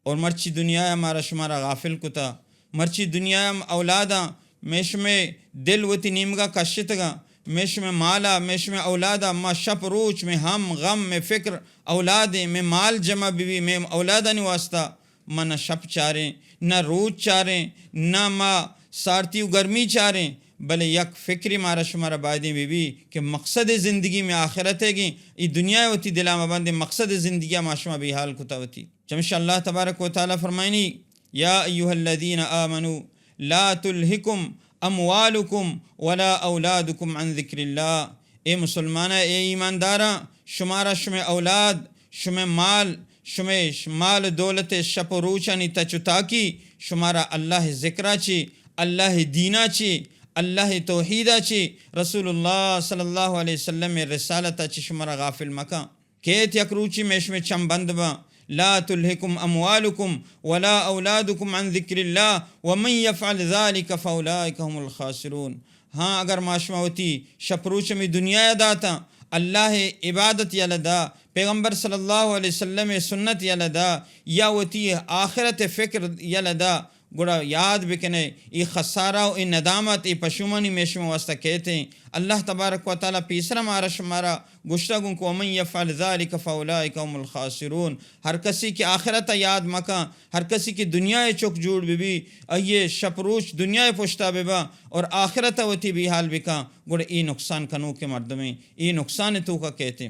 اور مرچی دنیا ءَ مارا شمارا غافل کتا، مرچی دنیا ءَ اولاداں، مئے شمئے دل وتی نیمگا کشتگاں، مئے شمئے مالا، مئے شمئے اولادا ما شپ روچ، مئے ہم غم، مئے فکر اولادیں، مئے مال جمع ببی، مئے اولادانی واسطہ ما نہ شپ چاریں، نہ روچ چاریں، نہ ما سارتی و گرمی چاریں، بلے یک فکرے مارا شمارا بایدیں ببی کہ مقصد زندگی مئے آخرت ئیگیں، ای دنیا ءَ وتی دلا مبندیں، مقصد زندگی ءَ ما شما بے حال کتا وتی۔ چمیشا اللہ تبارک و تعالی فرمائنی، یا ایھا الذین آمنوا لا تلھکم اموالکم ولا اولادکم عن ذکر اللہ۔ اے مسلماناں، اے ایمانداراں، شمارا شمئے اولاد، شمئے مال، شمئے ش-، مال دولت شپ و روچانی تچ و تاکی شمارا اللہ ذکرا چی، اللہ دینا چی، اللہ توحیدا چی، رسول اللہ صلی اللہ علیہ وسلم رسالتا چی شمارا غافل مکن۔ کیت یک روچی مئے شمئے چم بند باں، لا تلھکم اموالکم ولا اولادکم عن ذکر اللہ ومن یفعل ذلک فاولئک هم الخاسرون۔ ہاں، اگر ما شما وتی شپ روچ ہمے دنیا ءَ داتاں، اللہ ءِ عبادت یلہ دا، پیغمبر صلی اللہ علیہ وسلم ءِ سنت یلہ دا، یا وتی آخرت ءِ فکر یلہ دا، گڑا یاد بکنے، اے خسارہ و اے ندامت، اے پشومانی مئے شمئے واسطہ کیتیں۔ اللہ تبارک و تعالی پیسرا مارا شمارا گوشتگ اوں کہ ومن یفعل ذلک فاولئک هم الخاسرون۔ ہر کسی کہ آخرت ءَ یاد مکن، ہر کسی کہ دنیا ءِ چک جوڑ ببی، آئی ءِ شپ روچ دنیا ءِ پشتا ببا اور آخرت ءَ وتی بے حال بکن، گڑا اے نقصان کنوکیں مردمیں، اے نقصان ءِ توکا کیتیں۔